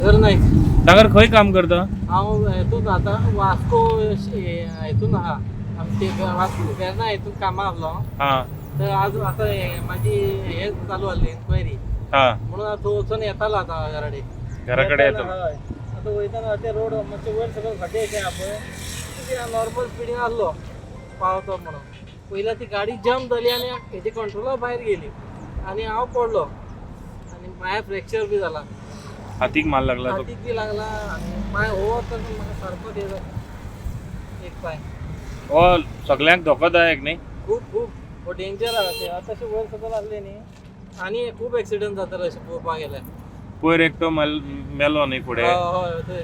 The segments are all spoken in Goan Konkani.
सागर नाईक. सागर, खंय काम करता? हांव हेतून आतां वास्को हेतून आहा, आमचे वास्को वेर्ना हेतून कामां आहलो. तर आज आतां हे म्हाजी हे चालू आहली इन्क्वायरी, म्हणून हांव थंय वचून येतालो आतां घराडे. घरा कडेन येतो. हय, आतां वयताना ते रोड मातशे वयर सकयल खड्डे अशे आहा पळय, कितें नॉर्मल स्पिडीन आहलो पावतो म्हणून, पयल्या ती गाडी जम्प जाली आनी हेजे कंट्रोला भायर गेली आनी हांव पडलो आनी पांय फ्रॅक्चर बी जाला. हातीक मार लागला तो? हातीक बी लागला आनी पांय हो तर म्हाका सारको ते जाता एक पांय. हो सगळ्यांक धोकोदायक न्ही? खूब खूब, हो डेंजर आहा ते. आतां अशें वयर सकयल आसले न्ही आनी खूब एक्सिडंट जाताले अशें पळोवपाक गेल्यार. पयर एकटो मेलो न्ही फुडें? हय हय, थंय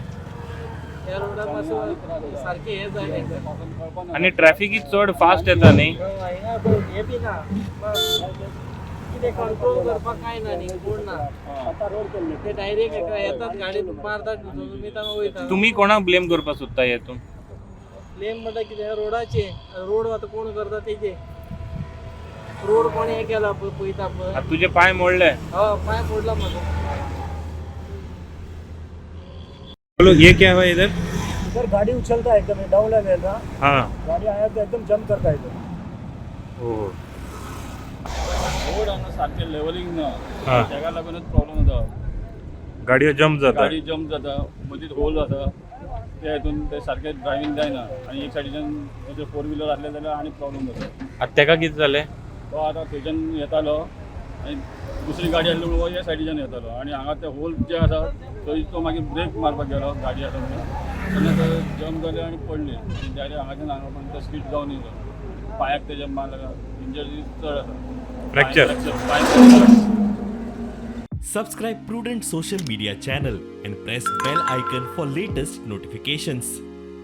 ह्या रोडार मातशें सारकें हें जाय तेंकां. आनी ट्रॅफिकूय चड फास्ट येता न्ही? हय, हिंगा पळय हें बी ना, कितें कंट्रोल करपाक कांय ना न्ही, कोण ना. ते डायरेक्ट येतात, गाडी मारतात, वयता वयता. तुमी कोणाक ब्लेम करपाक सोदता हेतून? ब्लेम म्हणटा कितें, रोडाचे, रोड आतां कोण करता तेजे, रोड कोण हें केला पळय, पळयता पळय. आतां तुजे पांय मोडले? हय, पांय मोडला म्हाजो. बोलो, ये क्या हुआ इधर? इधर गाड़ी उछलता है एकदम, डाउन लेवल रहा। गाड़ी आया तो एकदम जंप करता है इधर। ओ. रोड हांगा सारकें लेवलिंग ना. तेका लागूनच प्रॉब्लम जाता. गाडयो जम्प जाता. गाडी जम्प जाता, मदींच होल जाता, त्या हितून ते सारकें ड्रायव्हींग जायना आनी एक सायडीच्यान दुसरे फोर व्हिलर आसले जाल्यार आनी प्रॉब्लम जाता. आतां तेका कितें जालें? तो आतां थंयच्यान येतालो आनी दुसरी गाडी आसली म्हणून हो ह्या सायडीच्यान येतालो आनी हांगा ते होल जे आसा थंय तो मागीर ब्रेक मारपाक गेलो गाडी आसा म्हणून, तेन्ना तो जम्प जाले आनी पडली आनी डायरेक्ट हांगाच्यान हांगा पर्यंत स्कीड जावन येयलो. पांयाक तेज्या मार लागला, इंजरी चड आसा. फ्रॅक्चर. पांय fracture. Subscribe Prudent Social Media channel and press bell icon for latest notifications.